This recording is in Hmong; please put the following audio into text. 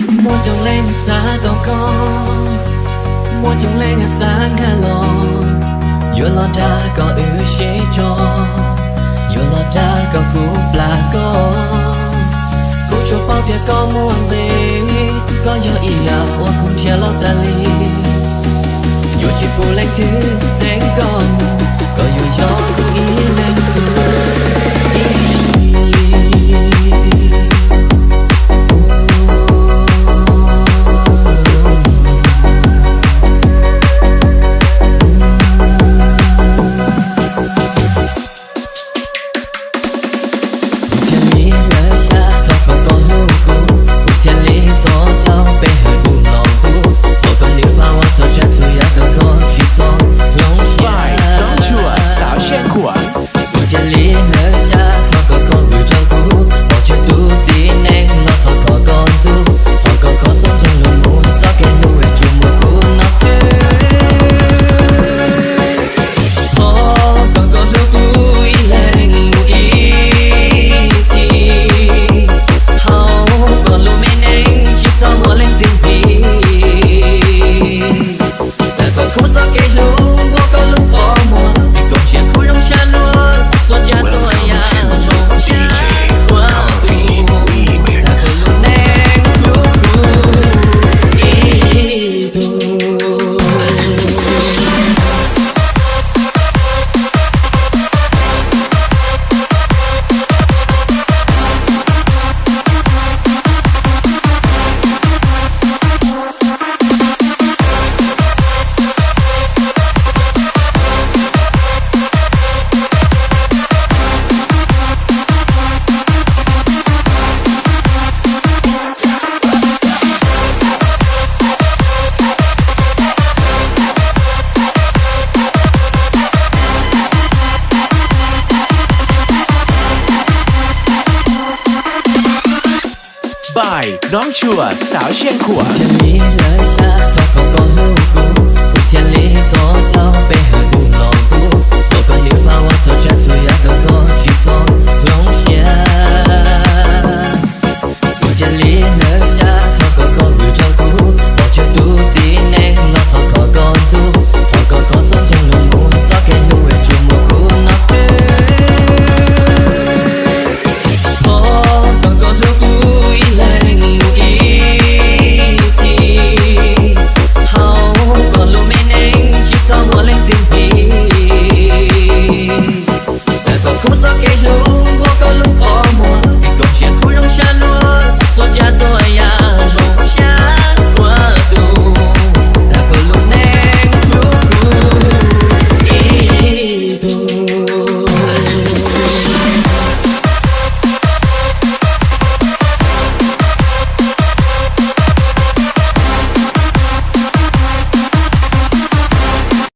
Muaj coob leej xav tau koj, muaj coob leej xav nkag los, yuav los dag kom wb sib tso, yuav los dag kom kuv plam koj. Kuv tsuas paub tias koj muaj nqis, koj yog ib yam uas kuv nrhiav los tas li. Yuav tsis pub leej twg txeeb koj mus, koj yuav yog kuv ib leeg tug ib leeg li. Kuv thiaj li hlawv xyab thov kom koj hlub kuv, kuv thiaj li txhos caug pe hawm kuv los kuv, thov koj nws pab ua txhua tsav txhua yam kom koj tsis txhob hloov siab. Kuv thiaj li hlawv xyab thov kom koj vwm rau kuv, pom tseg tus txiv neej no thov kom koj ntxub, thov kom koj txhob rov los mus, txoj kev hlub es tsuas muaj kuv no xwb. Thov kom koj hlub kuv ib leeg mus ib txhis, thov kom lub me neej tsis txhob muaj leej twg ntxiv. Xav kom khub txoj kev hlub muaj koj lub qhov muag, vim koj tsim khub zoo sab luag, txhua tsav txhua yam zoo sab txhua tus, tag koj lub neej hlub kuv ib tug. Npaj noob tshua xav sij khuam. Kuv thiaj li hlawv xyab thov kom koj hlub kuv, kuv thiaj li txhos caug pe hawm kuv los kuv, thov koj nws pab ua txhua tsav txhua yam kom koj